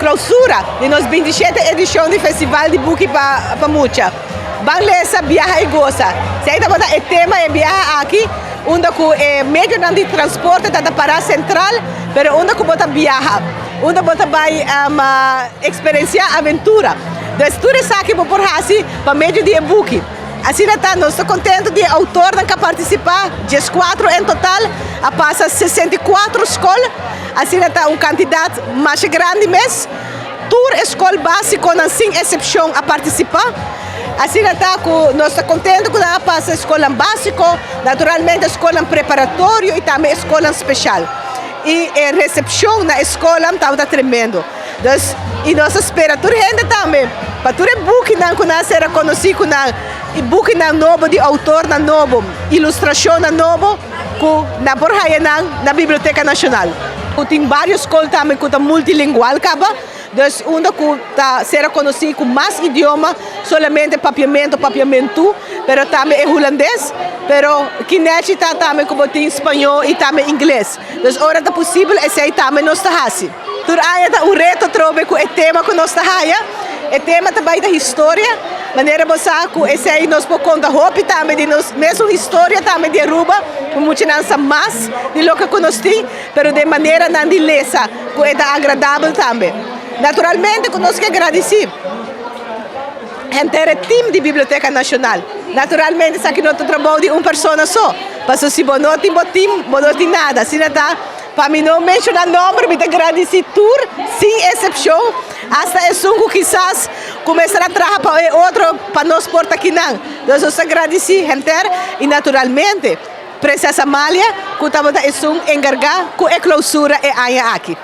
klousura di nos 27 edishon di Festival di Buki pa Mucha. Ban lesa, biaha i gosa. Esei tabata e tema e biaha aki, unda ku e medionan di transporte ta pará sentral, pero unda ku bo ta biaha, unda bo ta bai eksperensiá aventura. Dus tur esaki bo por hasi pa medio di e buki. Asina ta, nos ta kontentu di e outornan ku a partisipá, 14 en total, a pasa 64 skol, asina ta un kantidat mas grandi mes. Tur skol básiko, sin eksepshon, a partisipá. Asina ta ku nos ta kontentu ku a pasa skol básiko, naturalmente skol preparatorio i tambe skol spesial. I e resepshon na skol tabata tremendo. Dus, i nos ta spera tur hende tambe, pa tur e bukinan ku nan ser konosí ku nan e bukinan nobo di outornan nobo, ilustrashon nobo, ku nan por haya nan na Biblioteka Nashonal. Tin vários skol tambe ku ta multilingual kaba, dus unda ku ta ser konosí ku mas idioma, solamente papiamento, papiamento, pero tambe e hulandes, pero kinechi ta tambe ku tin spañó i tambe ingles. Dus ora ta posibel, esei tambe nos ta hasi. Tur aña ta un reto trobe ku e tema ku nos ta haya. E tema tambe ta historia, manera bo sa ku esei nos por konta hopi tambe di nos mesun historia tambe di Aruba, ku muchanan sa mas di loke ku nos tin, pero di manera nan di lesa, ku ta agradabel tambe. Naturalmente ku nos ke gradisí henter team di Biblioteka Nashonal. Naturalmente, esaki no ta trabou di un persona so. Paso si bo no tin team, bo no tin nada. Asina ta, pa mi no menshoná nòmber, mi ta gradisí tur, sin eksepshon, hasta esun ku kisas kuminsá traha pa otro, pa nos por ta akinan. Anto, nos ta gradisí henter i naturalmente, Prinsesa Amalia, ku tabata esun enkargá ku e klousura e aña aki.